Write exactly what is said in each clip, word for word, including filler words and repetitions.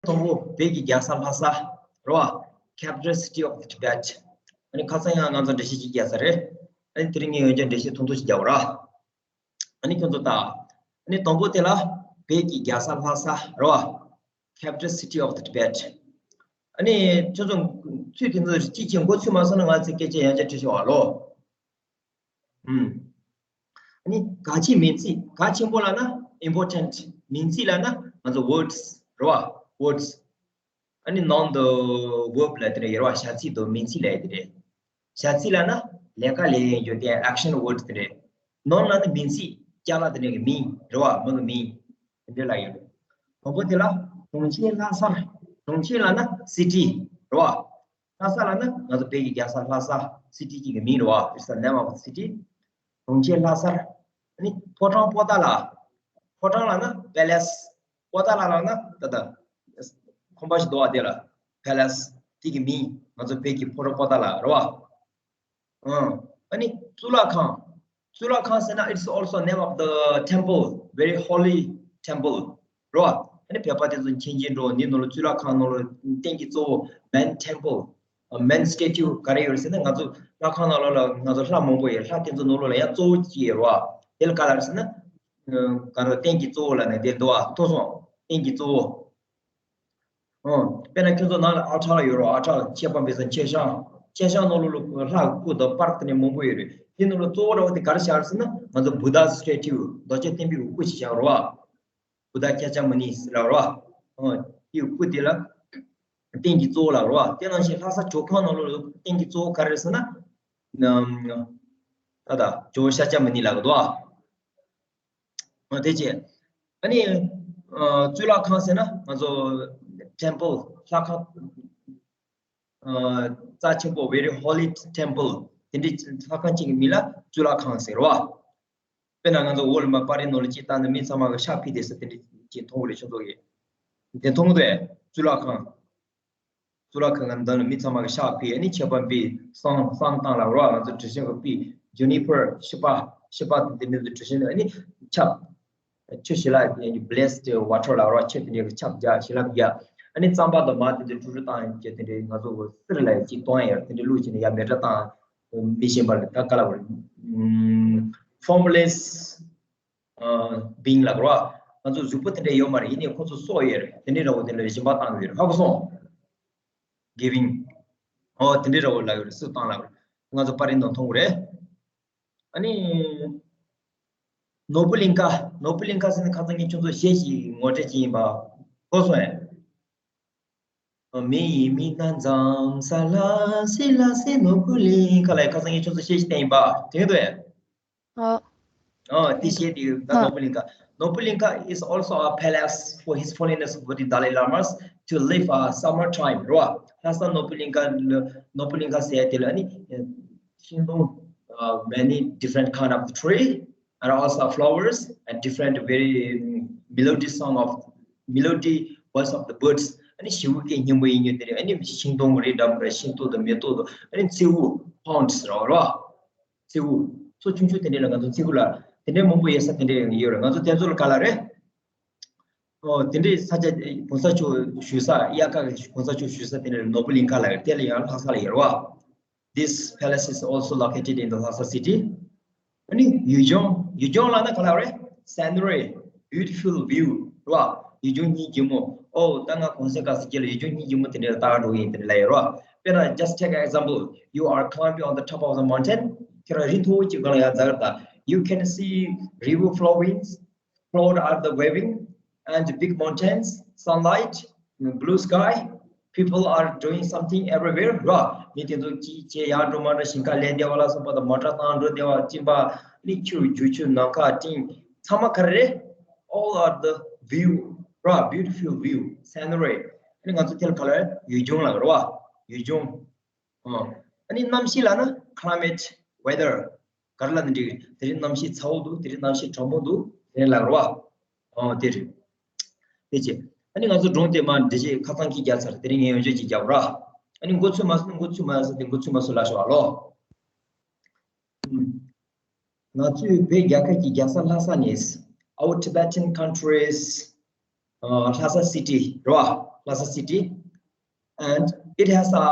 དང་པོ་བོད་ཀྱི་རྒྱལ་ས་ལྷ་ས་རེད་བ། Capital City of the Tibet. ཨ་ནི་ཁ་སང་ཡང་ང་ཚོ་འགྲེལ་བཤད་ཅིག་བརྒྱབ་ས་རེད། ཨ་ནི་དེ་རིང་ངས་འོན་ཀྱང་འགྲེལ་བཤད་ཐུང་ཐུང་ཞིག་རྒྱག་པ་ར། ཨ་ནི་ཁྱོད་ཚོ་ལྟ། ཨ་ནི་དང་པོ་དེ་ལ་བོད་ཀྱི་རྒྱལ་ས་ལྷ་ས་རེད་བ། Capital City of the Tibet. ཨ་ནི་ཁྱོད་ཚོ་ཚུལ་དེ་ཚོ་གཅིག་ཅིག་མགོ་ཚོས་མ་སོང་ན་ང་ཚོས་སྐད་ཆ་ཡང་བསྐྱར་དྲི་ཤོག་ཨ་ལོ། ཨུམ། ཨ་ནི་གལ་ཆེ་མིང་ཚིག་གལ་ཆེན་པོ་ལབ་ན་important. མིང་ཚིག་ལབ་ན་ང་ཚོ་words རེད་བ། Words. ཨ་ནི་noun དང་verb ལབ་དེ་རེད་ཡོད་རེད་བ། བྱ་ཚིག་དང་མིང་ཚིག་ལབ་དེ་རེད། བྱ་ཚིག་ལབ་ན་ལས་ཀ་ལས་ཡིན་རྒྱུ་དེ་action word དེ་རེད། Noun ལབ་ན་མིང་ཚིག་ཅ་ལག་དེ་རེད་གི་མིང་རེད་བ། མི་གི་མིང་དེ་འདྲ་ལབ་ཡོད་རེད། དང་པོ་དེ་ལ་གྲོང་ཁྱེར་ལྷ་ས། གྲོང་ཁྱེར་ལབ་ན་city རེད་བ། ལྷ་ས་ལབ་ན་ང་ཚོ་བོད་ཀྱི་རྒྱལ་ས་ལྷ་ས་city གཅིག་གི་མིང་རེད་བ། It's the name of the city. གྲོང་ཁྱེར་ལྷ་ས། ཨ་ནི་ཕོ་བྲང་པོ་ཏཱ་ལ། ཕོ་བྲང་ལབ་ན་palace. པོ་ཏཱ་ལ་ལབ་ན་ད་ལྟ་ཁང་པ་ཞིག་འདུག་བ། དེ་ལ་palace དེ་གི་མིང་ང་ཚོ་བོད་ཀྱི་ཕོ་བྲང་པོ་ཏཱ་ལ་རེད་བ། ཨང་། ཨ་ནི་གཙུག་ལག་ཁང་། གཙུག་ལག་ཁང་ཟེར་ན་it's also name of the temple, very holy temple རེད་བ། ཨ་ནི་བོད་པ་དེ་ཚོ་མཁྱེན་མཁྱེན་འགྲོ། འདི་ནང་ལ་གཙུག་ལག་ཁང་ནང་ལ་རྟེན་གྱི་གཙོ་བོ་main temple, main statue ག་རེ་ཡོད་རེད་ཟེར་ན། ང་ཚོ་ལྷ་ཁང་ནང་ལོགས་ལ་ང་ཚོ་ལྷ་མང་པོ་ཡོད། ལྷ་དེ་ཚོ་ནང་ལོགས་ལ་ཡང་གཙོ་བོ་གཅིག་ཡོད་རེད་བ། དེ་ལ་ག་ལབ་རེད་ཟེར་ན། ག་རེ་རྟེན་གྱི་གཙོ་བོ་ལབ་ནས་དེ་འདུག་བ། ཐོས་སོང་། རྟེན་གྱི་གཙོ་བོ། ཨོ། དཔེར་ན་ཁྱོད་ཚོ་ནང་ལ་ཨ་ཁྲག་ཡོད་རོ། ཨ་ཁྲག་མཆོད་པ་འབུལ་ས་མཆོད་བཤམས། མཆོད་བཤམས་ནང་ལོགས་ལ་ལྷ་སྐུ་དང་པར་དེ་ནས་མང་པོ་ཡོད་རེད། དེ་ནང་ལ་གཙོ་བོ་འདྲ་བོ་དེ་ག་རེ་བཞག་རེད་ཟེར་ན། ང་ཚོ་Buddha statue རྡོ་རྗེ་སྟོན་པའི་སྐུ་ཞིག་བཞག་རོ། བུདྡྷ་ཤཱཀྱ་མུ་ནི་ཟེར་ལབ་རོ། ཨོ། དེའི་སྐུ་དེ་ལ་རྟེན་གྱི་གཙོ་བོ་ལབ་རོ། དེ་ནང་བཞིན་ལྷ་ས་ཇོ་ཁང་ནང་ལོགས་ལ་རྟེན་གྱི་གཙོ་བོ་ག་རེ་རེད་ཟེར་ན། ད་ལྟ་ཇོ་བོ་ཤཱཀྱ་མུ་ནི་ལབ་གི་འདུག་ཨ། དེ་བྱས། ཨ་ནི། གཙུག་ལག་ཁང་ཟེར་ན་ང་ཚོ་temple ལྷ་ཁང་། རྩ་ཆེན་པོ་very holy temple དེ་འདྲའི་ལྷ་ཁང་གཅིག་གི་མིང་ལ་གཙུག་ལག་ཁང་ཟེར་བ། དཔེར་ན་ང་ཚོ་འོག་ལ་མ་པར་རིས་ནང་ལ་ཅིག་བལྟས་ན་མི་ཚང་མ་གི་ཕྱག་ཕུལ་བསྡད་ས་དེ་འདྲ་ཅིག་མཐོང་གི་རེད། ཁྱོད་ཚོ་གིས་དེ་མཐོང་གི་འདུག་གས། གཙུག་ལག་ཁང་། གཙུག་ལག་ཁང་གི་མདུན་ལ་མི་ཚང་མ་གི་ཕྱག་ཕུལ། ཨ་ནི་མཆོད་པ་འབུལ། བསང་བསང་བཏང་ལབ་རོ། ང་ཚོ་དྲི་བཞོན་གྱི་སྤོས། Juniper ཕྱུ་པ། ཕྱུ་པ་དེ་འདྲ་དྲི་བཞོན། ཨ་ནི་ཆབ། ཆུ་ཞལ་ལག་blessed water ལབ་རོ། ཆུ་དེ་འདྲའི་ཆབ་རྒྱག་ཞལ་ལག་རྒྱག་ཨ་ནི་རྩམ་པ་དང་མར་དེ་འདྲའི་ཀྲུ་ཀྲུ་བཏང་ཡོད་དེ་འདྲའི་ང་ཚོ་གི་གསེར་ལ་ཡང་ཅིག་གཏོང་ཡ་ཡོད། དེ་འདྲའི་བླུགས་བྱས་ནས་ཡར་མེ་སྲེག་བཏང་། མི་གཞན་པ་ལ་ད་ག་ལབ་དགོས་རེད། formless being ལབ་རོ། ང་ཚོ་གཟུགས་པོ་དེ་འདྲ་ཡོད་མ་རེད། ཡིན་ནའི་ཁོ་ཚོ་སྲོག་ཡོད་རེད། དེ་འདྲའི་འདྲ་བོ་དེ་འདྲ་སྦྱིན་པ་བཏང་གི་ཡོད་རེད། ཧ་གོ་སོང་། giving ཨོ་དེ་འདྲའི་འདྲ་བོ་ལབ་ཡོད་རེད། སུ་བཏང་ལབ་རེད། ང་ཚོ་པར་རིས་ནང་མཐོང་གི་རེད། ཨ་ནི། ནོར་བུ་གླིང་ཁ། ནོར་བུ་གླིང་ཁ་ཟེར་ན་ཁ་སང་ངས་ཁྱོད་ཚོ་གཞས་ཤིག་ངོ་སྤྲོད་བྱས་ཡིན་པ་གོ་སོང་ངས། མི་ཡི་མིག་ནང་འཛུམ་ས་ལ་སི་ལ་སི་ནོར་བུ་གླིང་ཁ་ལ། ཁ་སང་ངས་ཁྱོད་ཚོ་གཞས་ཤིག་བསྟན་ཡིན་པ་དྲན་གྱི་འདུག་གས། ཨོ། ཨོ་དེ་གཞས་དེ་ད་ནོར་བུ་གླིང་ཁ། ནོར་བུ་གླིང་ཁ is also a palace for His Holiness Buddha Dalai Lamas to live a summer time རོ། ལྷ་ས་ནོར་བུ་གླིང་ཁ། ནོར་བུ་གླིང་ཁ་ཟེར་ཡ་དེ་ལ་ནི་ཤིང་སྡོང་། many different kind of tree and also flowers and different very melody song of melody voice of the birds. ཨ་ནི་བྱིའུ་སྐད་སྙན་པོ་ཡིན་རྒྱུ་དེ་རེད། ཨ་ནི་ཤིང་སྡོང་རེད་འདྲ་མི་འདྲ། ཤིང་ཏོག་དང་མེ་ཏོག་དང་ཨ་ནི་མཚེའུ་ponds རོ་རོ། མཚེའུ། མཚོ་ཆུང་ཆུང་དེ་འདྲ་ལ་ང་ཚོ་མཚེའུ་ལ་དེ་འདྲའི་མང་པོ་ཡོད་ས་དེ་འདྲ་ཡོད་རེད། ང་ཚོ་དེ་ཚོ་ལ་ག་ལབ་རེད། ཨོ་དེ་འདྲའི་ས་ཆ་གོང་ས་མཆོག་བཞུགས་ས། དབྱར་ཁ་གི་གོང་ས་མཆོག་བཞུགས་ས་དེ་འདྲ་ནོར་བུ་གླིང་ཁ་ལབ་ཡོད། དེ་ལ་ཡང་ལྷ་ས་ལ་ཡོད་རེད་བ། This palace is also located in the Lhasa city. ཨ་ནི་ཡུལ་ལྗོངས། ཡུལ་ལྗོངས་ལབ་ན་ག་ལབ་རེད། Scenery, beautiful view རེད་བ། ཡུལ་ལྗོངས་སྙིང་རྗེ་མོ། ཨོ་ད་ང་གོང་ས་མཆོག་ག་ས་སྐྱེས་ལ་ཡུལ་ལྗོངས་སྙིང་རྗེ་མོ་དེ་འདྲ་ལ་ལྟ་ག་འགྲོ་གི་ཡིན་དེ་འདྲ་ལབ་ཡོད་རེད་བ། དཔེར་ན་just take an example, you are climbing on the top of the mountain. ཁྱེད་རང་རི་མཐོ་པོ་ཅིག་སྒང་ལ་ཡར་འཛེགས་ད། You can see river flowing, clouds are the waving, and big mountains, sunlight, blue sky. People are doing something everywhere ར། མི་དེ་ཚོ་ཅིག་བྱས་ཡར་འགྲོ་མར་འགྲོ། ཞིང་ཁ་ལས་བསྡད་པ་ལ་སོགས་པ་དང་། མོ་ཊ་བཏང་འགྲོ་བསྡད་པ། གཅིན་པ། གླིང་ཆུ་རྒྱུག་ཆུ། ནམ་མཁའ་སྤྲིན་ཚང་མ་ག་རེ་རེད། All are the view ར། Beautiful view, scenery. ཨ་ནི་ང་ཚོ་དེ་ལ་ག་ལབ་རེད། ཡུལ་ལྗོངས་ལབ་རེད་བ། ཡུལ་ལྗོངས། ཨ་ནི་གནམ་གཤིས་ལབ་ན་climate, weather ག་རེ་ལབ་ན་འགྲིག་གི། དེ་རིང་གནམ་གཤིས་ཚ་བོ་འདུག་དེ་རིང་གནམ་གཤིས་གྲང་མོ་འདུག་དེ་རིང་ལབ་རེད་བ། ཨོ་དེ་རེད། དེ་བྱས། ཨ་ནི་ང་ཚོ་སྒྲུང་དེ་མར་འགྲེལ་བཤད་ཁ་སང་གཅིག་བརྒྱབ་ཚར། དེ་རིང་ངས་ཡང་བསྐྱར་གཅིག་རྒྱག་ར། ཨ་ནི་མགོ་ཚོས་མ་སོང་ན་མགོ་ཚོས་མ་སོང་སྟེ། མགོ་ཚོས་མ་སོང་ལབ་ཤོག་ཨ་ལོ། ང་ཚོའི་བོད་རྒྱལ་ཁབ་ཀྱི་རྒྱལ་ས་ལྷ་ས་ནས། Our Tibetan country's ལྷ་ས་city རེད་བ། Lhasa city, and it has a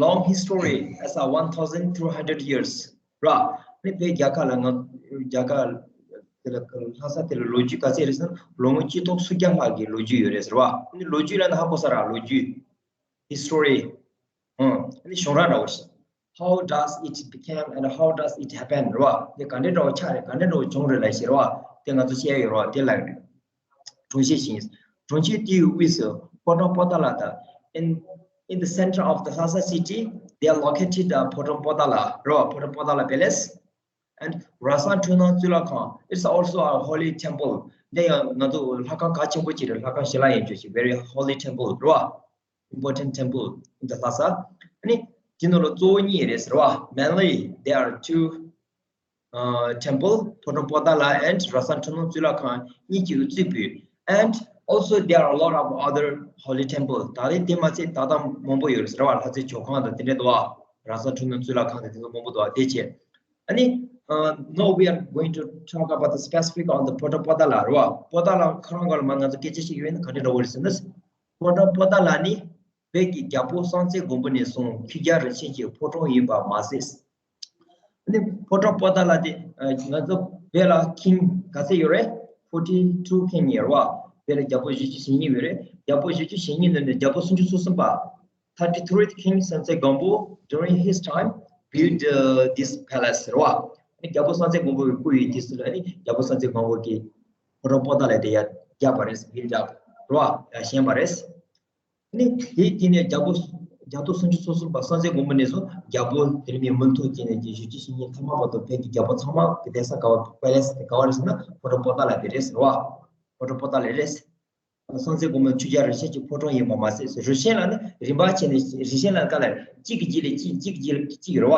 long history as a one thousand two hundred years, ར། ནི་བོད་རྒྱ་གར་ལ་ང་རྒྱ་གར་དེ་ལ་ལྷ་ས་དེ་ལ་ལོ་རྒྱུས་ག་ཚད་རེད་ཟེར་ན་ལོ་ངོ་གཅིག་སྟོང་སུམ་བརྒྱ་ལྷག་གི་ལོ་རྒྱུས་ཡོད་རེད་ཟེར་བ། ནི་ལོ་རྒྱུས་ལ་ནི་ཧ་གོ་ས་ར་ལོ་རྒྱུས། History. ཨང་། ཨ་ནི་གཞུང་ར་འདྲ་བོ་ཞིག How does it became and how does it happen? ར་བ། དེ་ག་འདྲ་འདྲ་བོ་ཆགས་རེད། ག་འདྲ་འདྲ་བོ་བྱུང་རེད་ལབ་ཤེས་ར་བ། དེ་ང་ཚོ་བཤད་ཡོད་ར་བ། དེ་ལ་རེད། གྲོང་ཁྱེར་ཞིག་གྲོང་ཁྱེར་དེའི་དབུས་སུ་ཕོ་བྲང་པོ་ཏཱ་ལ་དང་། In, in the center of the Lhasa city, they are located the Photon Potala, ར་བ། Photon Potala Palace. And Rasan Chunang Tsula Khan, it's also a holy temple. དེ་ཡང་ང་ཚོ་ལྷ་ཁང་གལ་ཆེན་པོ་ཅིག་རེད། ལྷ་ཁང་ཞེ་ལ་ཡན་ཆོད་ཅིག Very holy temple, ར་བ། Important temple in the Lhasa. ཨ་ནི་དེ་ནང་ལ་གཙོ་བོ་གཉིས་རེད་ཟེར་བ། Mainly, there are two, uh, temple, Photon Potala and Rasan Chunang Tsula Khan གཉིས་ཀྱིས་གཙོས་པའི། And also there are a lot of other holy temple. ད་རེས་དེ་མ་ཚད་ད་ལྟ་མང་པོ་ཡོད་རེད་ཟེར་བ། ལྷ་རྩེ་ཇོ་ཁང་དང་དེ་འདྲ་འདུག་བ། Rasan Chunang Tsula Khan དང་དེ་ཚོ་མང་པོ་འདུག་བ། དེ་བྱས། ཨ་ནི། Uh, now we are going to talk about the specific on the Photon Potala, ར་བ། པོ་ཏཱ་ལ་ཁོ་རང་སྒང་ལ་མ་ང་ཚོ་སྐད་ཆ་བཤད་ཀྱི་ཡོད་ན་ག་འདྲ་འདྲ་བོ་རེད་ཟེར་ན། ཕོ་བྲང་པོ་ཏཱ་ལ་ནི་བོད་ཀྱི་རྒྱལ་པོ་སྲོང་བཙན་སྒམ་པོ་ནས་བཟུང་ཆོས་རྒྱལ་རིན་ཆེན་གྱི་ཕོ་བྲང་ཡིན་པ་མ་ཟད། ཨ་ནི་ཕོ་བྲང་པོ་ཏཱ་ལ་དེ་ང་ཚོ་བོད་ལ་king ག་ཚད་ཡོད་རེད། Forty two king ཡོད་རེད་བ། བོད་ལ་རྒྱལ་པོ་བཞི་བཅུ་ཞེ་གཉིས་ཡོད་རེད། རྒྱལ་པོ་བཞི་བཅུ་ཞེ་གཉིས་ནང་ནས་རྒྱལ་པོ་སུམ་ཅུ་སོ་གསུམ་པ། Thirty-three king Sanse Gampo during his time built, uh, this palace རེད་བ། ཨ་ནི་རྒྱལ་པོ་སྲོང་བཙན་སྒམ་པོ་གི་སྐུ་ཡི་དུས་སུ་ལ་ཨ་ནི་རྒྱལ་པོ་སྲོང་བཙན་སྒམ་པོ་གིས་ཕོ་བྲང་པོ་ཏཱ་ལ་དེ་ཡར་བརྒྱབ་པ་རེད། Built up རེད་བ། ཡར་བཞེངས་པ་རེད། ནི་དེའི་དེ་ནས་རྒྱལ་པོ་རྒྱལ་པོ་སུམ་ཅུ་སོ་གསུམ་པ་སྲོང་བཙན་སྒམ་པོ་ནས་བཟུང་རྒྱལ་པོ་དེ་ནས་མི་མཐོ་དེ་ནས་ཀྱི་བཞི་བཅུ་ཞེ་གཉིས་ཐ་མ་བར་དུ་བོད་ཀྱི་རྒྱལ་པོ་ཚང་མ་གི་གདན་ས་ག་བ་པེ་ལེ་སི་དེ་ག་བ་རེད་ཟེར་ན་ཕོ་བྲང་པོ་ཏཱ་ལ་དེ་རེད་ཟེར་བ། ཕོ་བྲང་པོ་ཏཱ་ལ་རེད། སྲོང་བཙན་སྒམ་པོ་ཆོས་རྒྱལ་རིན་ཆེན་གྱི་ཕོ་བྲང་ཡིན་པ་མ་ཟད་ཟེར། རིན་ཆེན་ལ་ནི་རིམ་པ་བྱས་ནས་རིན་ཆེན་ལ་ག་ལ་གཅིག་གི་རྗེས་ལ་གཅིག་གཅིག་གི་རྗེས་ལ་གཅིག་རེད་བ།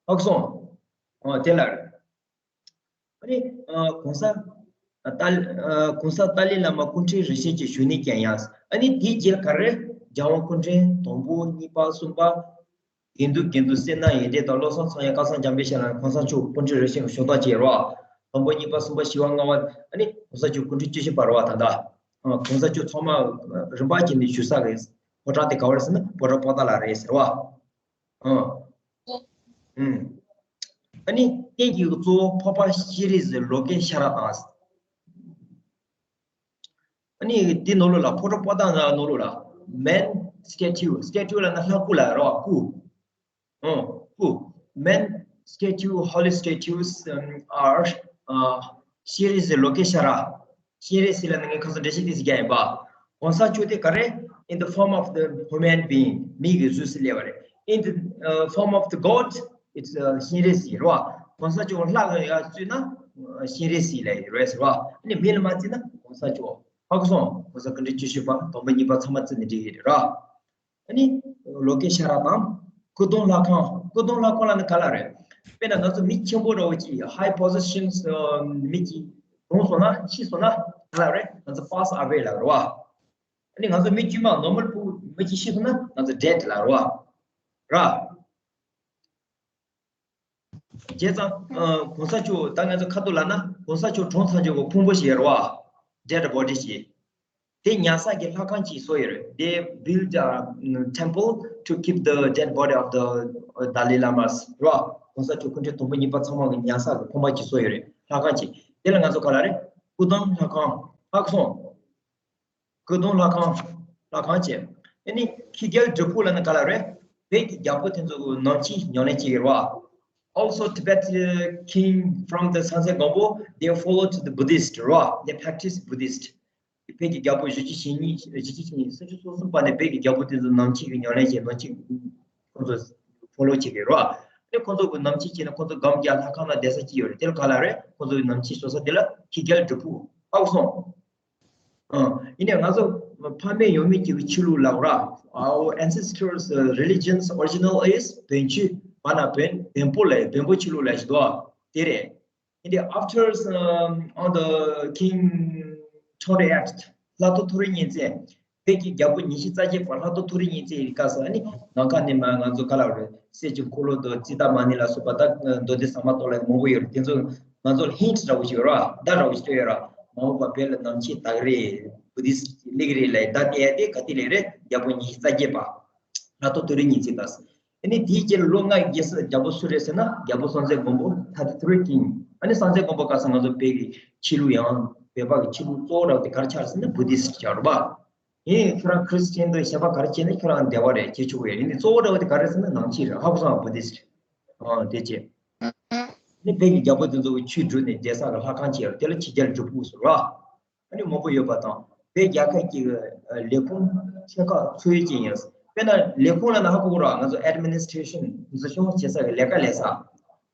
ཧ་གོ་སོང་། ཨོ་དེ་ལ། ཨ་ནི་ཨ་གོང་ས་ཏཱ་ཨ་གོང་ས་ཏཱ་ལའི་བླ་མ་སྐུ་ཕྲེང་རིམ་བྱོན་གྱི་བཞུགས་གནས་ཀྱང་ཡང་། ཨ་ནི་དེའི་རྗེས་ག་རེ། རྒྱལ་དབང་སྐུ་ཕྲེང་དང་པོ་གཉིས་པ་གསུམ་པ། དགེ་འདུན་དགེ་འདུན་སེར་སྣ་ཡོན་ཏན་དང་བློ་བཟང་ཚངས་དབྱངས་སྐལ་བཟང་འཇམ་དཔལ་ཞལ་ལ་གོང་ས་མཆོག་སྐུ་ཕྲེང་རིམ་བྱོན་གྱི་བཞུགས་སྟངས་བཅས་རེད་བ། དང་པོ་གཉིས་པ་གསུམ་པ་བཞི་པ་ལྔ་པ་ཨ་ནི་གོང་ས་མཆོག་སྐུ་ཕྲེང་བཅུ་བཞི་པ་རེད་བ། ད་ལྟ་ཨ་གོང་ས་མཆོག་ཚང་མ་རིམ་པ་བྱས་ནས་བཞུགས་ས་གི་ཕོ་བྲང་དེ་ག་བ་རེད་ཟེར་ན་ཕོ་བྲང་པོ་ཏཱ་ལ་རེད་ཟེར་བ། ཨ། ཨུམ། ཨ་ནི་རྟེན་གྱི་གཙོ་བོ་འཕགས་པ་སྤྱན་རས་གཟིགས་ལོ་ཀེ་ཤྭ་ར་དང་། ཨ་ནི་འདི་ནང་ལོགས་ལ་ཕོ་བྲང་པོ་ཏཱ་ལ་ནང་ལོགས་ལ་main statue, statue ལབ་ན་ལྷ་སྐུ་ལ་རེད་བ། སྐུ། ཨང་། སྐུ། Main statue, holy statues, um, are, uh, སྤྱན་རས་གཟིགས་ལོ་ཀེ་ཤྭ་ར། སྤྱན་རས་གཟིགས་ལབ་ན་ངས་ཁ་སང་འགྲེལ་བཤད་འདི་ཟིག་རྒྱག་ཡིན་པ། གོང་ས་མཆོག་དེ་ག་རེ། In the form of the human being, མི་གི་གཟུགས་སུ་སླེབས་པ་རེད། In the, uh, form of the god, it's, uh, སྤྱན་རས་གཟིགས་རེད་བ། གོང་ས་མཆོག་ལྷ་གི་ཡ་བཙུགས་ན་སྤྱན་རས་གཟིགས་ལབ་ཡོད་རེད་ཟེར་བ། ཨ་ནི་མི་ལ་མ་བརྩིས་ན་གོང་ས་མཆོག་ཧ་གོ་སོང་། གོང་ས་སྐུ་ཕྲེང་བཅུ་བཞི་པ་དང་པོ་གཉིས་པ་ཚང་མ་བརྩིས་ནས་འགྲིག་གི་རེད་ར། ཨ་ནི་ལོ་ཀེ་ཤྭ་ར་དང་སྐུ་གདུང་ལྷ་ཁང་། སྐུ་གདུང་ལྷ་ཁང་ལབ་ན་ག་ལ་རེད། དཔེར་ན་ང་ཚོ་མི་ཆེན་པོ་འདྲ་བོ་ཅིག་high positions, ཨ་མི་ཅིག་གྲོངས་སོང་ན་ཤི་སོང་ན་ག་ལ་རེད། ང་ཚོ་pass away ལབ་རེད་བ། ཨ་ནི་ང་ཚོ་མི་དཀྱུས་མ་normal པོ་མི་ཅིག་ཤི་སོང་ན་ང་ཚོ་dead ལབ་རེད་བ། ར། བྱས་ཙང་། ཨ་གོང་ས་མཆོག་ད་ང་ཚོ་ཁ་ཐུག་ལབ་ན་གོང་ས་མཆོག་གྲོངས་ཚར་རྗེས་ཀྱི་ཕུང་པོ་ཞིག་ཡོད་རེད་བ། Dead body ཞིག་དེ་ཉར་ས་གི་ལྷ་ཁང་ཅིག་བཟོས་ཡོད་རེད། They built a, mm, temple to keep the dead body of the, uh, Dalai Lamas རེད་བ། གོང་ས་མཆོག་སྐུ་ཕྲེང་དང་པོ་གཉིས་པ་ཚང་མ་གི་ཉར་ས་གི་ཁང་པ་ཅིག་བཟོས་ཡོད་རེད། ལྷ་ཁང་ཅིག་དེ་ལ་ང་ཚོ་ག་ལ་རེད། སྐུ་གདུང་ལྷ་ཁང་། ཧ་གོ་སོང་། སྐུ་གདུང་ལྷ་ཁང་། ལྷ་ཁང་བྱས། ཨ་ནི་ཆོས་རྒྱལ་སྒྲུབ་ཕུག་ལབ་ན་ག་ལ་རེད། བོད་ཀྱི་རྒྱལ་པོ་དེ་ཚོ་གི་ནམ་མཁའི་ཉམས་ལེན་བྱེད་ཀྱི་རེད་བ། Also Tibet, uh, king from the Sangse Gampo, they follow to the Buddhist རེད་བ། They practice Buddhist. བོད་ཀྱི་རྒྱལ་པོ་བཞི་བཅུ་ཞེ་གཉིས། བཞི་བཅུ་ཞེ་གཉིས། སུམ་ཅུ་སོ་གསུམ་པ་ནས་བོད་ཀྱི་རྒྱལ་པོ་དེ་ཚོ་ནམ་མཁའི་གི་ཉམས་ལེན་བྱེད། ནམ་མཁའི་ཁོང་ཚོ་follow བྱེད་ཀྱི་རེད་བ། དེ་ཁོང་ཚོ་གི་ནམ་མཁའི་བྱས་ན་ཁོང་ཚོ་སྒམ་རྒྱག་ལྷ་ཁང་ལ་གདན་ས་གཅིག་ཡོད་རེད། དེ་ལ་ག་ལ་རེད། ཁོང་ཚོ་གི་ནམ་མཁའི་བཟོ་ས་དེ་ལ་ཆོས་རྒྱལ་སྒྲུབ་ཕུག་ཧ་གོ་སོང་། ཨ། ཡིན་ནའི་ང་ཚོ་ཕ་མེས་ཡང་མེས་ཀྱི་ཆོས་ལུགས་ལབ་ར། Our ancestors, uh, religion's original is བོན་ཆོས། བ་ན་བོན། བོན་པོ་ལབ་ཡ། བོན་པོ་ཆོས་ལུགས་ལབ་ཡ་ཞིག་འདུག་དེ་རེད། ཡིན་ནའི་after, um, on the king twenty-eighth, ལྷ་ཐོ་ཐོ་རི་གཉན་བཙན། བོད་ཀྱི་རྒྱལ་པོ་ཉི་ཤུ་རྩ་བརྒྱད་པ་ལྷ་ཐོ་ཐོ་རི་གཉན་བཙན་ཡི་སྐབས་སུ་ཨ་ནི་ནམ་མཁའ་ནས་མར་ང་ཚོ་ག་ལ་རེད། གསེར་གྱི་འཁོར་ལོ་དང་ཙིཏྟ་མ་ཎི་ལ་སོགས་པ་ད་མདོ་སྡེ་ཟ་མ་ཏོག་ལ་མང་པོ་ཡོད་རེད། དེ་ཚོ་ང་ཚོར་hint འདྲ་བོ་ཞིག་ཡོད་ར། བརྡ་འདྲ་བོ་ཞིག་སྤྲད་ཡོད་ར། མ་འོངས་པ་བོད་ལ་ནམ་མཁའི་དར་རེད། Buddhist ལིག་རེད་ལ་ད་དེ་ཡ་དེ་ག་དེ་ལས་རེད། རྒྱལ་པོ་ཉི་ཤུ་རྩ་བརྒྱད་པ། ལྷ་ཐོ་ཏུ་རི་ཉི་ཚེ་དང་། ཨ་ནི་དེའི་རྗེས་ལ་ལོ་ལྔ་རྗེས་སུ་རྒྱལ་པོ་སུ་རེད་ཟེར་ན། རྒྱལ་པོ་སངས་རྒྱས་མགོན་པོ་thirty three king། ཨ་ནི་སངས་རྒྱས་མགོན་པོ་ག་ས་ང་ཚོ་བོད་ཀྱི་ཆོས་ལུགས་ཡང་བོད་པ་གི་ཆོས་ལུགས་གཙོ་བོ་འདྲ་བོ་དེ་ག་རེ་ཆགས་ཟེར་ན་བུ་དིསྟ་ཆགས་རེད་པ། ཡིན་ཁྱོད་རང་ཁྲི་སི་ཅན་དང་གཞན་པ་ག་རེ་བྱས་ན་ཁྱོད་རང་བདེ་བ་རེད། བྱེད་ཆོག་གི་རེད། ཡིན་ནི་གཙོ་བོ་འདྲ་བོ་དེ་ག་རེ་ཟེར་ན་ནང་ཆོས་རེད། ཧ་གོ་སོང་ང་། བུ་དིསྟ། ཨ་དེ་བྱས། ནི་བོད་ཀྱི་རྒྱལ་པོ་དེ་ཚོ་གི་ཆོས་བསྒྲུབས་ནས་རྒྱལ་ས་གི་ལྷ་ཁང་བྱས་རེད། དེ་ལ་ཕྱི་རྒྱལ་སྒྲུབ་ཕུག་ཟེར་བ། ཨ་ནི་མང་པོ་ཡོད་པ་དང་། བོད་རྒྱལ་ཁབ་ཀྱི་ལས་ཁུངས་ཆེ་ཁག་ཚོ་ཡོད་ཅན་ཡིན། དཔེར་ན་ལས་ཁུངས་ལ་ན་ཧ་གོ་གོ་ར། ང་ཚོ་ཨེཌ་མི་ནིས་ཊེ་རེ་ཤན་འཛིན་སྐྱོང་བྱེད་ས་གི་ལས་ཀ་ལས་ས།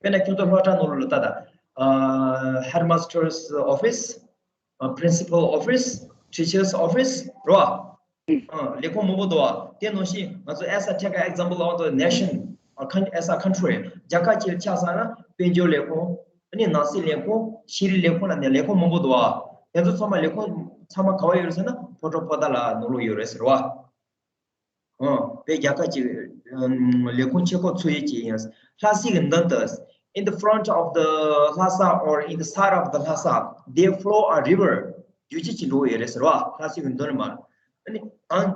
དཔེར་ན་ཁྱོད་ཚོ་སློབ་གྲྭ་ནང་ལོགས་ལ་ལྟ་ད། ཨ་headmaster's office, principal office, teacher's office རོ། ཨ་ལས་ཁུངས་མང་པོ་འདུག་བ། དེ་ནང་བཞིན་ང་ཚོ་as a take an example of the nation, a coun- as a country རྒྱལ་ཁབ་ཅིག་ཆ་བཞག་ན་དཔལ་འབྱོར་ལས་ཁུངས། ཨ་ནི་ནང་སྲིད་ལས་ཁུངས། ཤེས་རིག་ལས་ཁུངས་ལ་ནས་ལས་ཁུངས་མང་པོ་འདུག་བ། དེ་ཚོ་ཚང་མ་ལས་ཁུངས་ཚང་མ་ག་བ་ཡོད་རེད་ཟེར་ན་ཕོ་བྲང་པོ་ཏཱ་ལ་ནང་ལོགས་ཡོད་རེད་ཟེར་བ། ཨོ། བོད་རྒྱལ་ཁབ་ཀྱི་ཨམ་ལས་ཁུངས་ཆེ་ཁག་ཚོ་ཡོད་ཅན་ཡིན། ལྷ་སའི་གི་མདུན་དུ། In the front of the Lhasa or in the side of the Lhasa, there flow a river. རྒྱུག་ཆུ་ཅིག་འགྲོ་ཡོད་རེད་ཟེར་བ། ལྷ་སའི་གི་མདུན་ལ་མར། ཨ་ནི་ཨང་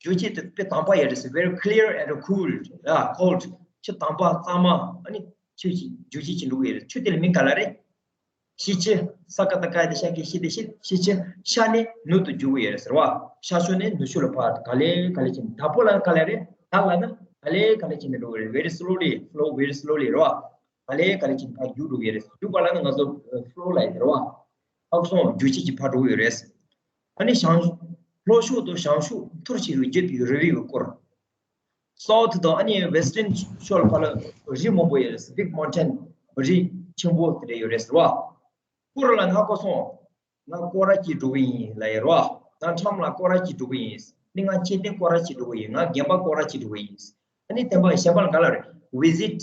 རྒྱུག་ཆུ་དེ་དཔེ་དྭངས་པ་ཡོད་རེད་ཟེར། Very clear and cool. Yeah, cold. ཆུ་དྭངས་པ་གཙང་མ། ཨ་ནི་ཆུ་ཅིག་རྒྱུག་ཆུ་ཅིག་འགྲོ་གི་ཡོད་རེད། ཆུ་དེ་ལ་མིང་ག་ལ་རེད། ཤེལ་ཆུ། ས་ཀ་བཏགས་སྐ་ཡ་བཏགས་ཤ་གི་ཤེལ་དེ་ཤེལ། ཤེལ་ཆུ། ཤ་ནས་ནུབ་ཏུ་རྒྱུག་གི་ཡོད་རེད་ཟེར་བ། ཤར་ཕྱོགས་ནས་ནུབ་ཕྱོགས་ལ་ཕར་ག་ལེ་ག་ལེ་བྱས་ནས། དྭགས་པོ་ལ་ག་ལེ་རེད། དྭགས་ལ་ན་ག་ལེ་ག་ལེ་བྱས་ནས་འགྲོ་གི་རེད། Very slowly, flow very slowly རེད་བ། ག་ལེ་ག་ལེ་བྱས་ནས་ཕར་རྒྱུག་འགྲོ་གི་རེད། རྒྱུག་པ་ལ་ན་ང་ཚོ་ཕ་ལོ་ལབ་ཡོད་རེད་བ། ཨ་ཁུ་སོང་རྒྱུག་ཆུ་ཅིག་ཕར་འགྲོ་གི་ཡོད་རེད། ཨ་ནི་བྱང་ལྷོ་ཕྱོགས་དང་བྱང་ཕྱོགས་འཐོར་བྱེད་ཀྱི་བརྒྱུད་པའི་རི་བོའི་སྐོར། སའུ་ཐི་དང་ཨ་ནི་ཝེ་སི་ཊན་ཕྱོགས་ལ་ཕར་ལ་རི་མང་པོ་ཡོད་རེད། Big mountain རི་ཆེན་པོ་དེ་འདྲ་ཡོད་རེད་ཟེར་བ། སྐོར་ལ་ན་ཧ་གོ་སོང་། ང་སྐོར་ར་སྐྱེལ་འགྲོ་གི་ཡིན་ལབ་ཡོད་རེད་བ། ང་ཁྲམ་ལ་སྐོར་ར་སྐྱེལ་འགྲོ་གི་ཡིན། ནི་ང་ཁྱི་སྟེང་སྐོར་ར་སྐྱེལ་འགྲོ་གི་ཡིན། ང་རྒན་པ་སྐོར་ར་སྐྱེལ་འགྲོ་གི་ཡིན། ཨ་ནི་བསྟན་པ་གཞན་པ་ལ་ག་ལ་རེད། Visit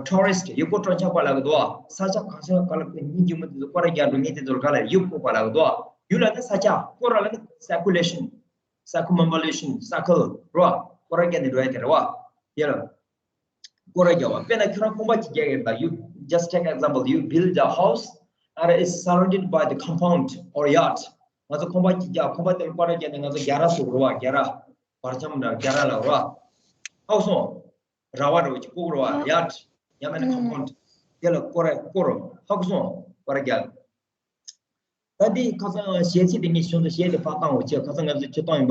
tourist ཡུལ་སྐོར་སྤྲོ་འཆམ་པ་ལབ་གི་འདུག་བ། ས་ཆ་གང་ས་ག་ལ་ཉིན་རྒྱུན་མི་དེ་ཚོ་སྐོར་ར་རྒྱག་འགྲོ་མཁན་དེ་ཚོ་ལ་ག་ལ་རེད། ཡུལ་སྐོར་པ་ལབ་གི་འདུག་བ། ཡུལ་ལ་ནི་ས་ཆ། སྐོར་ར་ལ་ནི་circulation circumambulation circle རོ། སྐོར་ར་རྒྱག་ནས་འགྲོ་ཡ་དེ་རེད་བ། དེ་ལ་སྐོར་ར་རྒྱག་པ། དཔེར་ན་ཁྱོད་རང་ཁང་པ་གཅིག་རྒྱག་གི་རེད་ད། You just take example, you build a house and it's surrounded by the compound or yard. ང་ཚོ་ཁང་པ་གཅིག་རྒྱག་ཁང་པ་དེ་ལ་སྐོར་ར་རྒྱག་ནས་ང་ཚོ་རྒྱ་ར་བཟོ་གི་རེད་བ། རྒྱ་ར། བར་ཁྱམས་འདྲ་རྒྱ་ར་ལབ་རེད་བ། ཧ་གོ་སོང་། ར་བ་འདྲ་བོ་ཅིག་བརྐོ་གི་རེད་བ། Yard. ཡང་མིན་ན་compound དེ་ལ་སྐོར་ར་སྐོར་ར། ཧ་གོ་སོང་། སྐོར་ར་རྒྱག་ད་འདི་ཁ་སང་གཞས་ཚིག་དེ་ངས་བྱུང་སོང་། གཞས་དེ་ཕར་བཏང་འོ་ཆེ། ཁ་སང་ང་ཚོས་ཁྱོད་བཏང་ཡིན་པ།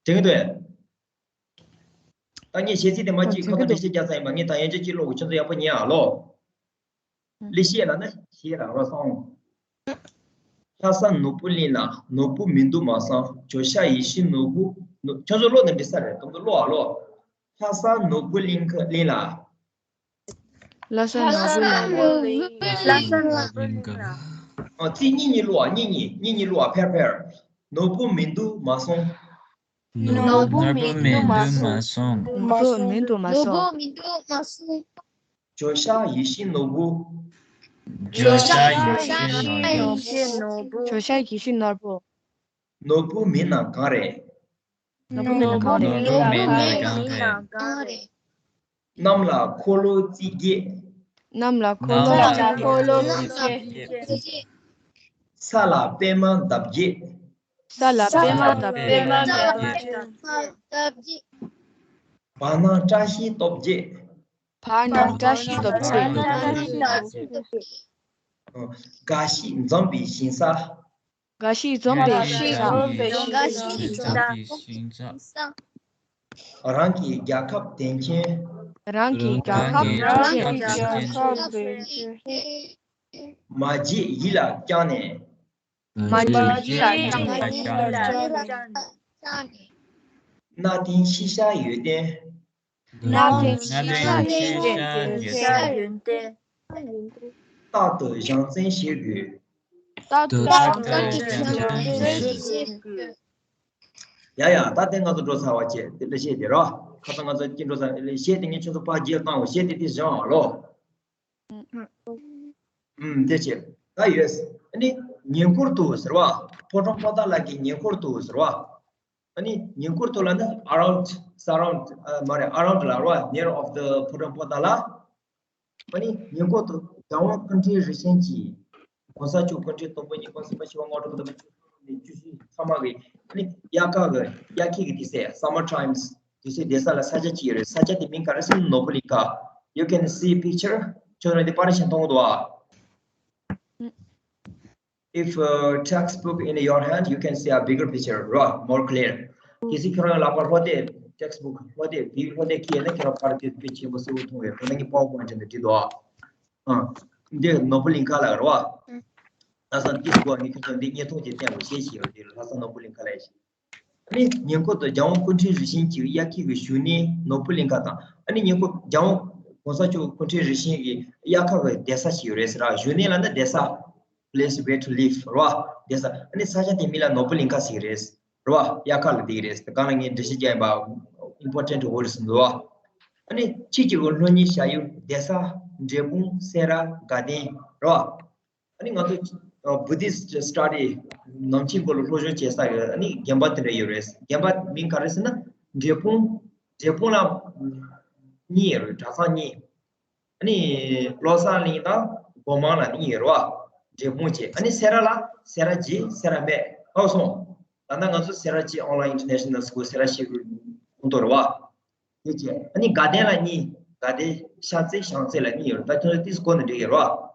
དྲན་གྱི་འདུག་ཨ། ད་ངས་གཞས་ཚིག་དེ་མ་གཅིག་ཁ་སང་འགྲེལ་བཤད་རྒྱག་ཚར་ཡིན་པ། ངས་ད་ཡང་བསྐྱར་གཅིག་ཀློག་གི། ཁྱོད་ཚོ་ཡག་པོ་ཉན་ཨ་ལོ། ལི་ཤི་ལ་ན་ཤི་ར་རོ་སོང་། ལྷ་ས་ནོར་བུ་གླིང་ལ་ནོར་བུ་མི་འདུག་མ་སོང་། ཇོ་ཤཱཀ་ཡིད་བཞིན་ནོར་བུ། ཁྱོད་ཚོ་ཀློག་ནས་འགྲིག་ས་རེད། གང་དུ་ཀློག་ཨ་ལོ། ལྷ་ས་ནོར་བུ་གླིང་ག་གླིང་ལ། ལྷ་ས་ནོར་བུ་གླིང་ལ། ལྷ་ས་ནོར་བུ་གླིང་ལ། ཨ། ཚིག་གཉིས་གཉིས་ཀློག་ཨ། གཉིས་གཉིས་གཉིས་གཉིས་ཀློག་ཨ། ཕེར་ཕེར། ནོར་བུ་མི་འདུག་མ་སོང་། ནོར་བུ་མི་འདུག་མ་སོང་། ནོར་བུ་མི་འདུག་མ་སོང་། ནོར་བུ་མི་འདུག་མ་སོང་། ཇོ་ཤཱཀ་ཡིད་བཞིན་ནོར་བུ། ཇོ་ཤཱཀ་ཡིད་བཞིན་ནོར་བུ། ཇོ་ཤཱཀ་ཡིད་བཞིན་ནོར་བུ། ནོར་བུ་མིན་ན་གང་རེད། ནོར་བུ་མིན་ན་གང་རེད། ནོར་བུ་མིན་ན་གང་རེད། གནམ་ལ་འཁོར་ལོ་རྩིབས་བརྒྱད། གནམ་ལ་འཁོར་ལོ་རྩིབས་བརྒྱད། ས་ལ་པད་མ་འདབ་བརྒྱད། ས་ལ་པད་མ་འདབ་བརྒྱད། བར་སྣང་བཀྲ་ཤིས་སྟོབས་བརྒྱད། བར་སྣང་བཀྲ་ཤིས་སྟོབས་བརྒྱད། འགའ་ཞིག་འཛོམས་པའི་ཞིང་ས། འགའ་ཞིག་འཛོམས་པའི་ཞིང་ས། རང་གི་རྒྱལ་ཁབ་དོན་ཆེན། རང་གི་རྒྱལ་ཁབ་དོན་ཆེན། མ་བརྗེད་ཡིད་ལ་བཅངས་ནས། མ་བརྗེད་ཡིད་ལ་བཅངས་ནས། གནའ་དེང་ཤེས་བྱ་ཡོན་ཏན། གནའ་དེང་ཤེས་བྱ་ཡོན་ཏན། རྟག་ཏུ་བྱམས་བརྩེ་བྱེད་དགོས། རྟག་ཏུ་བྱམས་བརྩེ་བྱེད་དགོས། ཡ་ཡ། ད་དེ་ང་ཚོ་འགྲོ་ཚར་བ་བྱས། དེ་ལ་གཞས་དེ་རོ། ཁ་སང་ང་ཚོ་སྐྱིད་འགྲོ་ཚར། གཞས་དེ་ངས་ཁྱོད་ཚོ་ཕར་རྗེས་བཏང་བ། གཞས་དེ་དེ་བཞག་ཨ་ལོ། ཨུམ། དེ་བྱས་ད་ཡོད། ཨ་ནི་ཉེ་འཁོར་དུ་ཟེར་བ། ཕོ་བྲང་པོ་ཏཱ་ལ་གི་ཉེ་འཁོར་དུ་ཟེར་བ། ཨ་ནི་ཉེ་འཁོར་དུ་ལ་ནི་around, surround ཨ། མ་རེད། around ལ་རེད་བ། near of the ཕོ་བྲང་པོ་ཏཱ་ལ། ཨ་ནི་ཉེ་འཁོར་དུ་རྒྱལ་དབང་ཀུན་ཁྲན་རིན་ཆེན་གྱིས་གོང་ས་མཆོག་ཀུན་མཁྱེན་དང་པོ་ཉིད་ཀོང་སུ་པ་ཞི་བ་ལྔ་སྒྲོན་དང་པོ་ཆོས་ བཅུ་བཞི་ཚང་མ་གི་ཨ་ནི་དབྱར་ཁ་གི་དབྱར་ཁའི་གི་དུས་ཚོད། Summer times དུས་ཚོད་བསྡད་ས་ལ་ས་ཆ་གཅིག་ཡོད་རེད། ས་ཆ་དེ་མིང་ག་རེ་ཟེར་ན་ནོར་བུ་གླིང་ཁ། You can see picture. ཁྱོད་རང་དེ་པར་ཤ་མཐོང་གི་འདུག་ཨ། If uh, textbook in your hand, you can see a bigger picture, ར། More clear. གལ་སྲིད་ཁྱོད་རང་ལག་པར་ལྷོ་སྡེ་textbook ལྷོ་སྡེ་བི་ལྷོ་སྡེ་ཁྱེར་ན་ཁྱོད་རང་པར་དེ་དཔེ་ཆེན་པོ་གསལ་པོ་མཐོང་བས། ཁོ་ན་ངས་PowerPoint དེ་འདྲ་བྲིས་འདུག་ཨ། ཨ། འདི་ནོར་བུ་གླིང་ཁ་ལ་ར་བ། ད་སང་ཏིས་གོ་ནི་ཁྱོད་ཚོ་འདི་བརྙན་ཐུང་ཅིག་བསྟན་དགོས་ཞེས་བྱས་པ་འདི་ལྷ་ས་ནོར་བུ་གླིང་ཁ་ལ་ཡིན། ཨ་ནི་ཉེ་འཁོར་དུ་རྒྱལ་དབང་སྐུ་ཕྲེང་རིམ་བྱོན་གྱི་དབྱར་ཁའི་གི་བཞུགས་གནས་ནོར་བུ་གླིང་ཁ་དང་། ཨ་ནི་ཉེ་འཁོར་རྒྱལ་དབང་གོང་ས་མཆོག་སྐུ་ཕྲེང་རིམ་བྱོན་གྱི་དབྱར་ཁ་གི་བསྡད་ས་ཞིག་ཡོད་རེད་ཟེར་ར། བཞུགས་གནས་ལ་ནི་བསྡད་ས། Place where to live ར་བ། བསྡད་ས། ཨ་ནི་ས་ཆ་དེ་མིང་ལ་ནོར་བུ་གླིང་ཁ་ཟེར་གི་རེད་ར་བ། དབྱར་ཁ་ལ་བསྡད་ཀྱི་རེད། དེ་གང་ལ་ངས་འགྲེལ་བཤད་རྒྱག་ཡིན་པ། Important word ཟིན་འདུག་བ། ཨ་ནི་ཕྱིས་ཀྱི་སློབ་གཉེར་བྱ་ཡུལ་བསྡད་ས། འབྲས་སྤུངས། སེ་ར། དགའ་ལྡན་ར་བ། ཨ་ནི་ང་ཚོ་Buddhist study ནང་ཆོས་སྐོར་ལ་སློབ་སྦྱོང་བྱེད་ས་ཡོད། ཨ་ནི་དགོན་པ་དེ་འདྲ་ཡོད་རེད། དགོན་པ་མིང་ག་རེ་ཟེར་ན་འབྲས་སྤུངས། འབྲས་སྤུངས་ལ་གཉིས་ཡོད་རེད། གྲྭ་ཚང་གཉིས། ཨ་ནི་བློ་བཟང་གླིང་དང་སྒོ་མང་ལ་གཉིས་ཡོད་རེད་བ། འབྲས་སྤུངས་བྱས། ཨ་ནི་སེ་ར་ལ་སེ་ར་བྱེས། སེ་ར་སྨད། ཧ་གོ་སོང་། ད་ལྟ་ང་ཚོ་སེ་ར་བྱེས་Online International School སེ་ར་བྱེས་ཀྱི་ཁོངས་གཏོགས་རེད་བ། དེ་བྱས། ཨ་ནི་དགའ་ལྡན་ལ་གཉིས། དགའ་ལྡན། ཤར་རྩེ་བྱང་རྩེ་ལ་གཉིས་ཡོད་རེད། ད་ཁྱོད་ཚོ་ཏིས་གོ་ནས་འགྲིག་ཡོད་རེད་བ།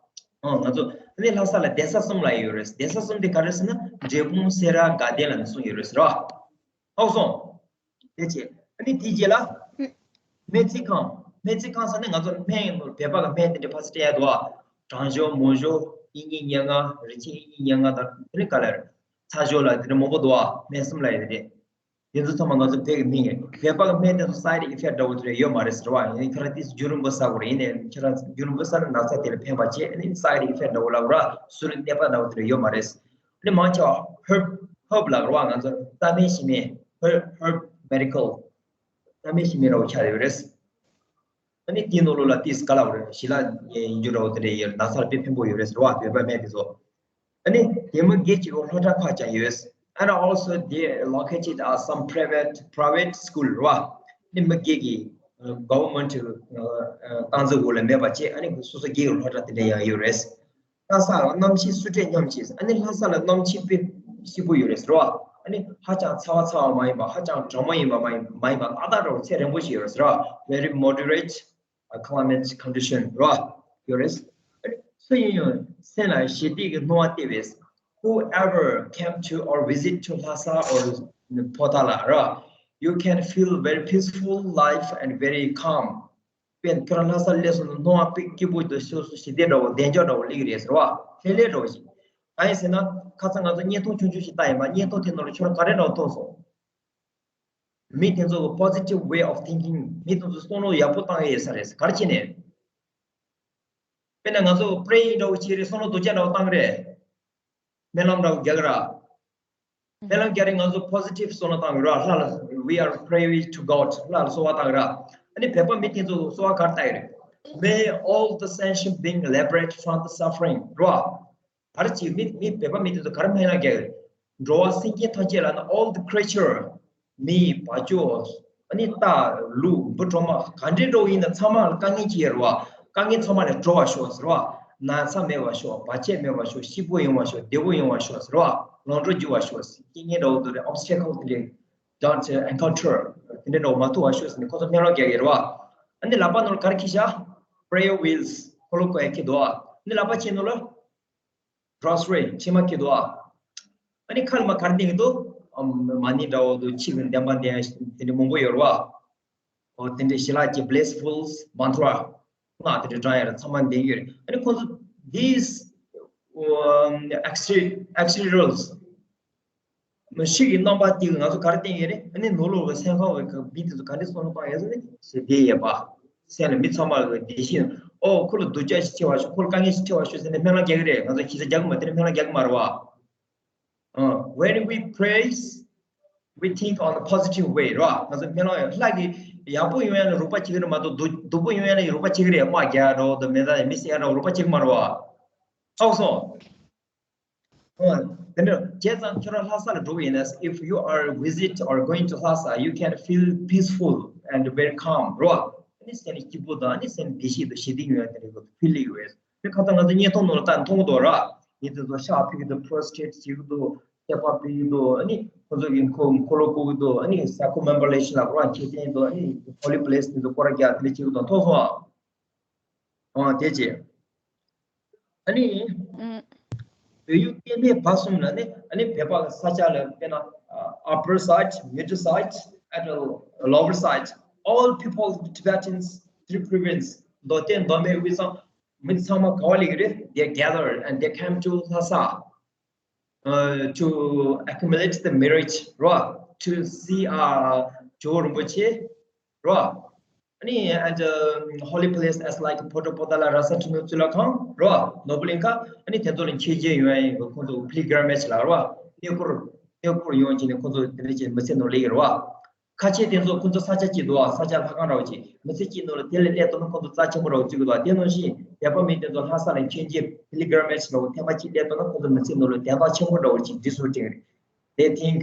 ཨང་། ང་ཚོ་ཨ་ནི་ལྷ་ས་ལ་བསྡད་ས་གསུམ་ལ་ཡོད་རེད། བསྡད་ས་གསུམ་དེ་ག་རེ་ཟེར་ན་འབྲས་སྤུངས། སེ་ར། དགའ་ལྡན་ལ་ནི་གསུམ་ཡོད་རེད་ཟེར་བ། ཧ་གོ་སོང་། དེ་བྱས། ཨ་ནི་དེའི་རྗེས་ལ་སྨན་རྩིས་ཁང་། སྨན་རྩིས་ཁང་ཟེར་ནས་ང་ཚོ་སྨན་ཡིན་ནོ། བོད་པ་གི་སྨན་དེ་འདྲ་ཕ་སི་སྤྲད་ཡ་འདུག་བ། གྲང་ཞོ། མོག་ཞོ། དབྱིན་ཡིག་སྙན་ངག་རིན་ཆེན་དབྱིན་ཡིག་སྙན་ངག་དང་དེ་ནི་ག་ལ་རེད། ཚ་ཞོ་ལ་དེ་འདྲ་མང་པོ་འདུག་བ། སྨན་གསུམ་ལ་ཡོད་རེད། དེ་ཚོ་ཚང་མ་ང་ཚོ་བོད་ཀྱི་སྨན་ཡིན། བོད་པ་གི་སྨན་དེ་ཚོ་side effect འདྲ་བོ་དེ་འདྲ་ཡོད་མ་རེད་ཟེར་བ། ཡིན་ནའི་ཁྱེད་རང་དེ་རྒྱུན་རིང་པོ་ཟ་དགོས་རེད། ཡིན་ནའི་ཁྱེད་རང་རྒྱུན་རིང་པོ་ཟ་ན་ན་ཚ་དེ་ལ་ཕན་པ་བྱེད། ཨ་ནི་side effect འདྲ་བོ་ལབ་ར། གཟུགས་ལ་གནོད་པ་འདྲ་བོ་དེ་འདྲ་ཡོད་མ་རེད། ཨ་ནི་མང་ཆེ་བ་herb herb ལབ་ར་བ། ང་ཚོ་རྩ་སྨན་གཞི་སྨན། herb herb medical རྩ་སྨན་གཞི་སྨན་འདྲ་བོ་ཆགས་ཡོད་རེད། ཨ་ནི་དེའི་ནང་ལོགས་ལ་ཏིས་ག་ལབ་རེད། ཞི་ལ་ཡིན་རྒྱུ་འདྲ་བོ་དེ་འདྲ་ཡོད། ན་ཚ་ལ་དཔེ་ཕན་པོ་ཡོད་རེད་ཟེར་བ། བོད་པ་སྨན་དེ་ཚོ། ཨ་ནི་དེ་མོ་དགེ་བྱེད་ཀྱི་སློབ་གྲྭ་ཁག་ཀྱང་ཡོད། And also they located at some private private school ར་བ། ཨ་ནི་མི་སྒེར་གྱི་government སྟངས་འཛིན་འོག་ལ་མེད་པ་བྱས། ཨ་ནི་སོ་སོ་སྒེར་གྱི་སློབ་གྲྭ་དེ་འདྲ་ཡང་ཡོད་རེད། ལྷ་ས་ལ་གནམ་གཤིས་སུ་འཕྲད་སྙོམས་ཆེ། ཨ་ནི་ལྷ་ས་ལ་གནམ་གཤིས་དཔེ་སྐྱིད་པོ་ཡོད་རེད་ཟེར་བ། ཨ་ནི་ཧ་ཅང་ཚ་བ་ཚ་བ་མ་ཡིན་པ། ཧ་ཅང་གྲང་མོ་ཡིན་པ་མ་ཡིན་མ་ཡིན་པ། ཏག་ཏག་འདྲ་བོ་ཚད་རན་པོ་ཞིག་ཡོད་རེད་ཟེར་བ། Very moderate climate condition ར་བ་ཡོད་རེད། ཨ་ནི་སུ་ཡིན་ཡང་སེམས་ལ་ཞི་བདེ་གི་སྣང་བ་སྟེར་བས། Whoever came to or visit to Lhasa or Potala ར་བ། You can feel very peaceful life and very calm. དཔེར་ན་ཁྱོད་རང་ལྷ་སར་སླེབས་སོང་ན་སྣང་བ་དཔེ་སྐྱིད་པོ་དང་སོ་སོ་ཞི་བདེ་འདྲ་བོ་བདེ་འཇགས་འདྲ་བོ་སླེབས་ཀྱི་རེད་ཟེར་བ། ལྷོད་ལྷོད་འདྲ་བོ་ཞིག་གང་ཡིན་ཟེར་ན་ཁ་སང་ང་ཚོ་བརྙན་ཐུང་ཆུང་ཆུང་ཞིག་བལྟས་ཡིན་པ། བརྙན་ཐུང་དེ་ནང་ལ་ཁྱོད་རང་ག་རེ་འདྲ་བོ་མཐོང་སོང་། མི་དེ་ཚོ་གི་positive way of thinking མི་དེ་ཚོ་བསམ་བློ་ཡག་པོ་བཏང་ཡས་ས་རེད། ག་རེ་བྱས་ནས། དཔེར་ན་ང་ཚོ་pray འདྲ་བོ་བྱས་རེད། བསམ་བློ་སྡུག་ཅག་འདྲ་བོ་བཏང་གི་རེད། སྨོན་ལམ་འདྲ་བོ་རྒྱག་གི་ར། སྨོན་ལམ་རྒྱག་རེད། ང་ཚོ་positive བསམ་བློ་བཏང་གི་ར། ལྷ་ལ་we are praying to God ལྷ་ལ་གསོལ་བ་བཏང་གི་ར། ཨ་ནི་བོད་པ་མི་དེ་ཚོ་གསོལ་བ་ག་རེ་བཏང་གི་རེད། May all the sentient being liberate from the suffering ར། ག་རེ་བྱེད། མི་མི་བོད་པ་མི་དེ་ཚོ་ག་རེ་སྨོན་ལམ་རྒྱག་གི་རེད། འགྲོ་བ་སེམས་ཅན་ཐམས་ཅད་ལ་ནི་all the creature མི་བ་ཅོ་ཨ་ནི་རྟ་ལུག་འབུ་གྲོག་མ་ག་འདྲའི་འགྲོ་བ་ཡིན་ན་ཚང་མ་ལ་དཀའ་ངལ་ཅིག་ཡོད་རེད་བ། དཀའ་ངལ་ཚང་མ་ནས་གྲོལ་བར་ཤོག་ཟེར་བ། ན་ཚ་མེད་པར་ཤོག་བར་ཆད་མེད་པར་ཤོག་སྐྱིད་པོ་ཡོང་བར་ཤོག་བདེ་པོ་ཡོང་བར་ཤོག་ཟེར་བ། ལམ་འགྲོ་རྒྱུག་པར་ཤོག་རྐྱེན་ངན་འདྲ་བོ་དེ་འདྲའི་obstacle དེ་འདྲའི་don't encounter དེ་འདྲའི་འདྲ་བོ་མ་ཐུག་པར་ཤོག་ཟེར་ནས་ཁོ་ཚོ་སྨོན་ལམ་རྒྱག་གི་རེད་བ། ཨ་ནི་ལག་པ་ནང་ལ་ག་རེ་འཁྱེར་ཤག prayer wheels འཁོར་ལོ་བསྐོར་ཡ་འཁྱེར་འདུག་བ། ཨ་ནི་ལག་པ་ཕྱི་ནང་ལ་rosary མཆིལ་མ་འཁྱེར་འདུག་བ། ཨ་ནི་ཁ་ལ་མ་ག་རེ་བསྟན་གྱི་འདུག་ཨམ། མ་ཎི་འདྲ་བོ་འདུག་ཕྱི་གི་བདེན་པ་བདེན་དེ་འདྲ་མང་པོ་ཡོད་རེད་བ། ཨོ་དེ་འདྲའི་ཞི་ལྷག་གི་blissful mantra ལྔ་དེ་འདྲ་བགྲང་ཡ་རེད། ཚང་མ་བསྟན་གྱི་ཡོད་རེད། ཨ་ནི་ཁོང་ཚོ་these um, exter- exteriors མ་གཞི་གི་རྣམ་པ་དེ་གིས་ང་ཚོ་ག་རེ་བསྟན་ཡོད་རེད། ཨ་ནི་ནང་ལོགས་ཀྱི་སེམས་ཁམས་ཀྱི་མི་དེ་ཚོ་ག་འདྲ་བསམ་བློ་བཏང་ཡོད་ཟེར་ན་ཞི་བདེ་ཡོད་པ། སེམས་ལ་མི་ཚང་མ་ལ་བདེ་སྐྱིད། ཨོ་ཁོ་ལ་སྡུག་ཅག་ཞིག་ཆེ་བ་ཤོག་ཁོ་ལ་དཀའ་ངལ་ཞིག་ཆེ་བ་ཤོག་ཟེར་ནས་སྨོན་ལམ་རྒྱག་གི་རེད། ང་ཚོ་གཞི་རྩ་རྒྱག་གི་མ་དེ་འདྲ་སྨོན་ལམ་རྒྱག་གི་མ་རེད་བ། ཨ། When we praise, we think on a positive way ར། ང་ཚོ་སྨོན་ལམ་ཡང་ལྷ་གི་ཡག་པོ་ཡོང་ཡ་ལ་རོགས་པ་བྱེད་ཀྱི་རེད་མ་གཏོགས་སྡུག་སྡུག་པོ་ཡོང་ཡ་ལ་རོགས་པ་བྱེད་ཀྱི་རེད། དམག་རྒྱག་ཡ་འདྲ་བོ་དང་མེ་མདའ་ཡང་མི་བསད་ཡ་འདྲ་བོ་རོགས་པ་བྱེད་ཀྱི་མ་རེད་བ། ཨོ་སོ། ཨོ། དེ་འདྲ་བྱས་ཙང་ཁྱོད་རང་ལྷ་ས་ལ་འགྲོ་གི་ཡིན་ན། If you are visit or going to Lhasa, you can feel peaceful and very calm ར། ཨ་ནི་སེམས་སྐྱིད་པོ་དང་ཨ་ནི་སེམས་བདེ་སྐྱིད་དང་ཞི་བདེ་ཡོང་ཡ་དེ་འདྲ་གི་ཕིལ་ཡོད། དེ་ཁ་སང་ང་ཚོ་བརྙན་ཐུང་ནང་ལ་ད་མཐོང་གི་འདུག་ར། ཡིན་དེ་ཚོ་ཤ་ཕུད་ཀྱི་འདུག་པོ་རོ་སི་ཊེཊ་བྱེད་ཀྱི་འདུག་ཐེག་པ་སྤེལ་གྱི་འདུག་ཨ་ནི་ཁོང་ཚོ་གི་འཁོར་འཁོར་ལོ་བསྐོར་གྱི་འདུག་ཨ་ནི་ས་ཁུག་མེམ་བར་རི་ལེ་ཤན་ལ་རོ་མཁན་ཆེན་འདུག་ཨ་ནི་ཧོ་ལི་པི་ལེ་སི་དེ་ཚོ་སྐོར་ར་རྒྱག་དེ་འདྲ་བྱེད་ཀྱི་འདུག་མཐོང་སོང་ཨ། ཨ་དེ་བྱས། ཨ་ནི་ཨུམ། བོད་ཡུལ་བསྟན་པའི་བར་གསུམ་ལ་ནི་ཨ་ནི་བོད་པ་ས་ཆ་ལ་དཔེར་ན་upper side, middle side, and lower side, all people, Tibetans, three province, མདོ་སྟོད་མདོ་སྨད་དབུས་གཙང་མི་ཚང་མ་ག་བ་སླེབས་ཀྱི་རེད། They gathered and they came to Lhasa uh, to accumulate the merit, right? To see uh, ཇོ་བོ་རིན་པོ་ཆེ, right? ཨ་ནི་and uh, holy place as like ཕོ་བྲང་པོ་ཏཱ་ལ། ར་ས་ཁྲི་ནོར་བཙུན་ལྷ་ཁང་རོ། ནོར་བུ་གླིང་ཁ། ཨ་ནི་དེ་ཚོ་ལ་མཁྱེན་བརྩེ་ཡོང་ཡ་ཡིན་པ་ཁོང་ཚོ་པི་ལི་གྷི་ར་མེཇ་ལ་རོ། གནས་སྐོར་གནས་སྐོར་ཡོང་བྱས་ནས་ཁོང་ཚོ་དེ་འདྲ་བྱས་མི་ཚེ་ནོར་ལེ་ཡིན་རོ། ཁ་ཆེ་དེ་ཚོ་ཁོང་ཚོ་ས་ཆ་གཅིག་འདུག་ཨ། ས་ཆ་ལྷ་ཁང་འདྲ་བོ་ཅིག་མི་ཚེ་གཅིག་ནང་ལ་དེ་ལ་སླེབས་ཐུབ་ན་ཁོང་ཚོ་རྩ་ཆེན་པོ་འདྲ་བོ་བརྩི་གི་འདུག་ཨ། དེ་ནང་བཞིན་བོད་པ་མི་དེ་ཚོ་ལྷ་ས་ལ་མཁྱེན་བརྩེ་པི་ལི་གྷི་ར་མེཇ་འདྲ་བོ་ཐེངས་མ་གཅིག་སླེབས་ཐུབ་ན་ཁོང་ཚོ་མི་ཚེ་ནང་ལ་དད་པ་ཆེན་པོ་འདྲ་བོ་ཅིག་འདི་ཚོ་དྲན་གི་རེད། They think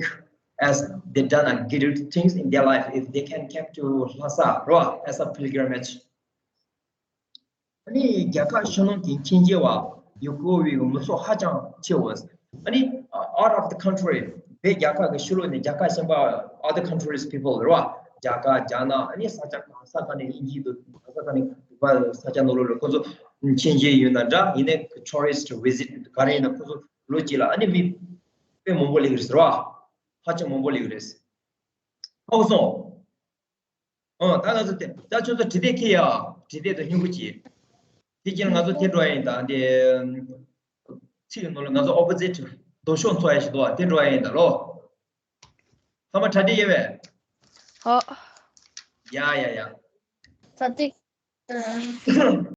as they done a good things in their life if they can come to Lhasa རོ། As a pilgrimage. ཨ་ནི་རྒྱལ་ཁབ་ཕྱི་ནང་གི་མཁྱེན་བརྩེ་བ་ཡུ་གུར་བའི་མི་ཚོགས་ཧ་ཅང་ཆེ་བ། ཨ་ནི་out of the country བོད་རྒྱལ་ཁབ་ཀྱི་ཕྱི་ལོགས་ནས་རྒྱལ་ཁབ་གཞན་པ། Other countries people རེད་བ། རྒྱ་གར་རྒྱ་ནག་ཨ་ནི་ས་ཆ་གང་ས་གང་ནས་དབྱིན་ཇི་འདུག་གང་ས་གང་ནས་ས་ཆ་ནང་ལོགས་ལ་ཁོ་ཚོ་མཁྱེན་བརྩེ་ཡོད་ན་འདྲ། ཡིན་ནའི་tourist visit ག་རེ་ཡིན་ན་ཁོ་ཚོ་ལོ་གཅིག་ལ་ཨ་ནི་མི་དཔེ་མང་པོ་སླེབས་ཀྱི་རེད་ཟེར་བ། ཧ་ཅང་མང་པོ་སླེབས་ཀྱི་རེད། ཧ་གོ་སོང་། ཨོ་ད་ང་ཚོ་དེ་ད་ཁྱོད་ཚོ་བྲིས་དེབ་ཁྱེར་ཡ། བྲིས་དེབ་དང་སྙིང་པོ་གྱིས། དེ་རྐྱེན་ང་ཚོ་དེ་འགྲོ་ཡ་ཡིན་ད། དེ་ཚིག་གི་ནང་ལ་ང་ཚོ་opposite མདོ་ཕྱོགས་འཚོགས་ཡ་ཞིག་འདུག་བ། དེ་འགྲོ་ཡ་ཡིན་ད་ལོ། ཚང་མ་གྲ་སྒྲིག་ཡོད་པས། ཧོ། ཡ་ཡ་ཡ། ས་ཏིག